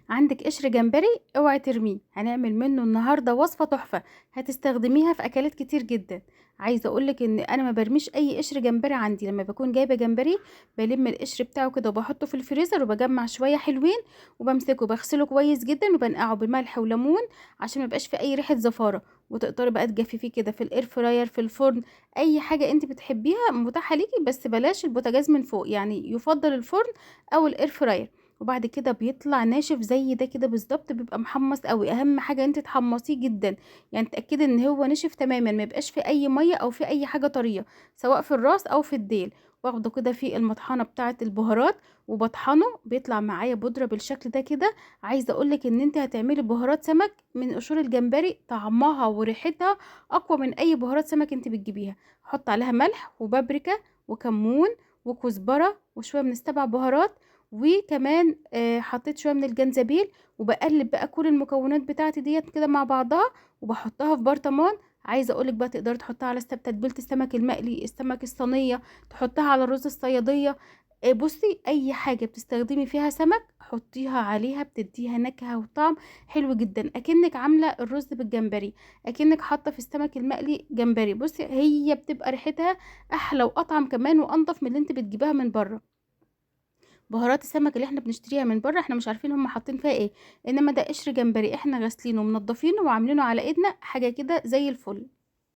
عندك قشر جمبري اوعي ترميه، هنعمل منه النهارده وصفه تحفة هتستخدميها في اكلات كتير جدا. عايزه اقولك ان انا ما برميش اي قشر جمبري عندي، لما بكون جايبه جمبري بلم القشر بتاعه كده وبحطه في الفريزر وبجمع شوية حلوين وبمسكه بغسله كويس جدا وبنقعه بملح وليمون عشان ما يبقاش في اي ريحه زفاره، وتقدري بقى تجففيه كده في ال air fryer في الفرن، اي حاجة انت بتحبيها متاحة ليكي، بس بلاش البوتاجاز من فوق، يعني يفضل الفرن او ال air fryer. وبعد كده بيطلع ناشف زي ده كده بالظبط، بيبقى محمص قوي. اهم حاجة انت تحمصيه جدا، يعني تاكدي ان هو نشف تماما، ما يبقاش في اي مية او في اي حاجة طرية سواء في الراس او في الديل. واخده كده في المطحنه بتاعه البهارات وبطحنه، بيطلع معايا بودره بالشكل ده كده. عايزه اقولك ان انت هتعملي بهارات سمك من قشور الجمبري طعمها وريحتها اقوى من اي بهارات سمك انت بتجيبيها. حط عليها ملح وبابريكا وكمون وكزبره وشوية من السبع بهارات، وكمان حطيت شوية من الجنزبيل، وبقلب بقى كل المكونات بتاعتي ديت كده مع بعضها وبحطها في برطمان. عايزه اقولك بقى تقدري تحطها على تتبيله السمك المقلي، السمك الصينية، تحطها على الرز الصياديه. بصي اي حاجة بتستخدمي فيها سمك حطيها عليها، بتديها نكهة وطعم حلو جدا، اكنك عامله الرز بالجمبري، اكنك حاطه في السمك المقلي جمبري. بصي هي بتبقى ريحتها احلى واطعم كمان وانضف من اللي انت بتجيبها من بره. بهارات السمك اللي احنا بنشتريها من بره احنا مش عارفين هم حاطين فيها ايه، انما ده قشر جمبري احنا غاسلينه ومنضفينه وعاملينه على ايدنا، حاجة كده زي الفل.